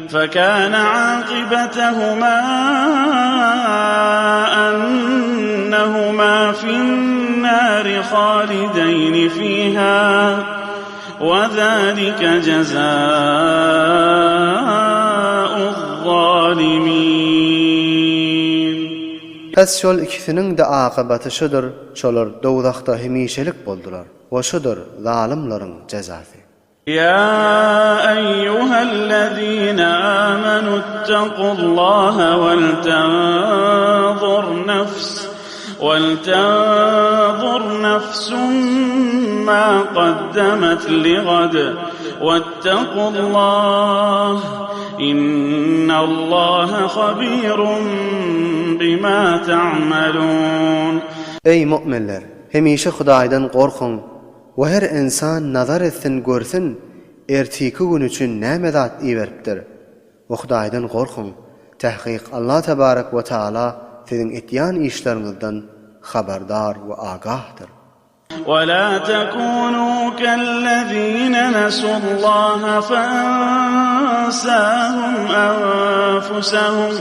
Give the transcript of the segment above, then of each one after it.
فكان عاقبتهما أنهما في النار خالدين فيها وذلك جزاء الظالمين. Pes şol ikisiniň-de akybaty şudur, şolar dowzahda hemişelik boldular we şudur zalymlaryň jezasy. Ýa eýýuhellezine amenuttakullaha weltenzur nefs weltenzur nefsun ma kaddemet ligad wettakullah innallaha habirun bima ta'melun. Eý mu'minler! Hemişe Hudaýdan gorkuň We her ynsan nazar etsin görsün ertiki gün üçin näme zat iberipdir. We Hudaýdan gorkuň, tahkyk Allah tebarek we taala siziň etýän işleriňizden habardar we agahdyr. We la tekunu kellezine nesullaha fe ensahum enfusehum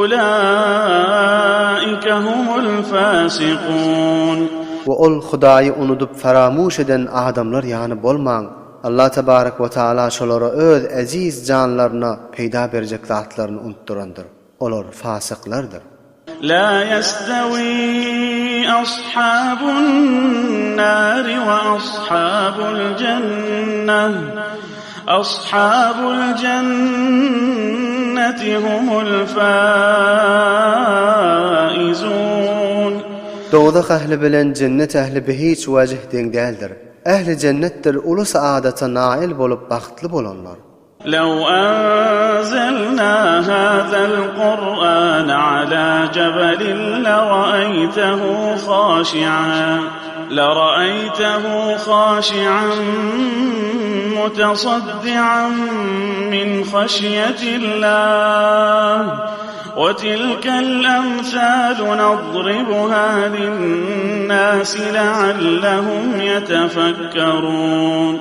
Ulaika humul fasikun. We ol Hudaýy unudyp faramuş eden adamlar ýaly bolmaň. Allah tebarek we taala şolara öz eziz janlaryna peýda berjek zatlaryny unutdyrandyr. Olar fasyklardyr. La ýestewi ashabun nari we ashabul jenneh. Ashabul jenneti humul faizun. Dowzah ähli bilen jennet ähli bihiç wejh deň däldir. Ähli jennetdir uly saadata nail bolup bagtly bolanlar. Lew enzelna hazel Kur'ane ala jebelin lera'eytehu haşi'an Lera'eytehu haşi'an mutasaddi'an min haşyetillah ve tilkel emsalu nadribuha linnâsi leallehum yetefekkerûn.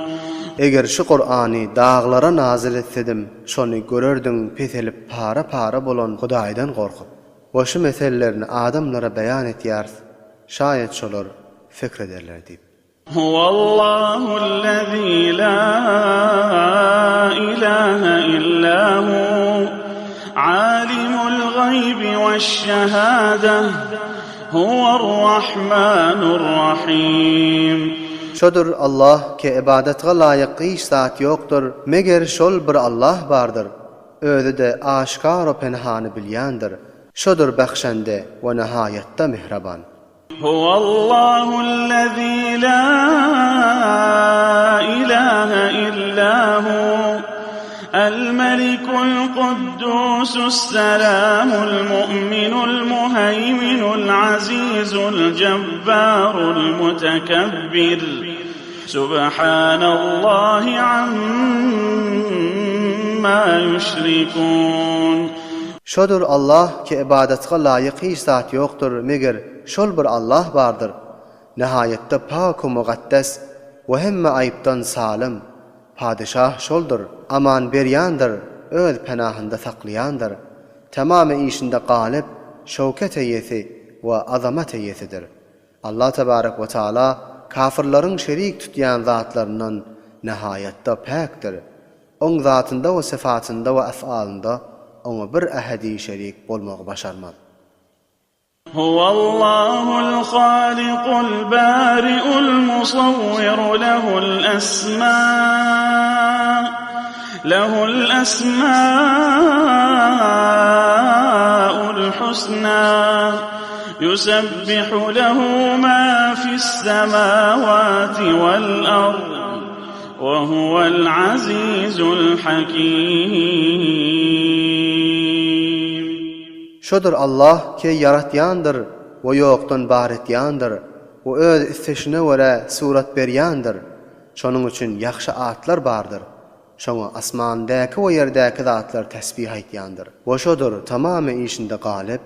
Eger şu Kur'any daglara nazyl etsedim, şony görerdiň peselip para-para bolan Hudaýdan gorkup. We şu meselelerini adamlara beýan etýäris, şaýat şolar fikr ederler diýip. Huwallahullezî lâ ilâhe illâ hu, âlimul gaybi weş-şehâdeh, huwerrahmânurrahîm. Şodur Allah ki ybadatga laýyk hiç zat ýokdur, meger şol bir Allah bardyr. Özi-de aşkar-u penhany bilýändir. Şodur Bahşende we nihaýatda Mähriban. Huwallahullezî lâ ilâhe illâ hu, el-melikul kuddûsus-selâmul mu'minul muheyminul azîzul cebbarul mutekebbir. Subhanallahi amma ýüşrikun. Şodur Allah ki ybadatga laýyk hiç zat ýokdur meger şol bir Allah bardyr. Nihaýatda pak-u mugatdes we hemme aýypdan salym. Padyşah şoldur, aman berýändir, öz penahynda saklaýandyr. Tamamy işinde galyp, şöwket eýesi we azamat eýesidir. Allah tebarek we taala kafyrlaryň şerik tutýan zatlaryndan nihaýatda päkdir. Oň zatynda we syfatynda we ef'alynda Oňa bir ähedi şerik bolmagy başarmaz. Huwallahul halikul bari'ul musawwiru lehul esma lehul esma'ul husna. Yusebbihu lehu ma fis-semawati wal-ard we huwel azizul hakim. Şodur Allah ki ýaratýandyr we ýokdan bar etýändir we öz isleşine görä surat berýändir. Şonuň üçin ýagşy atlar bardyr. Şoňa asmandäki we ýerdäki zatlar tesbih aýtýandyr. We şodur tamamy işinde galyp.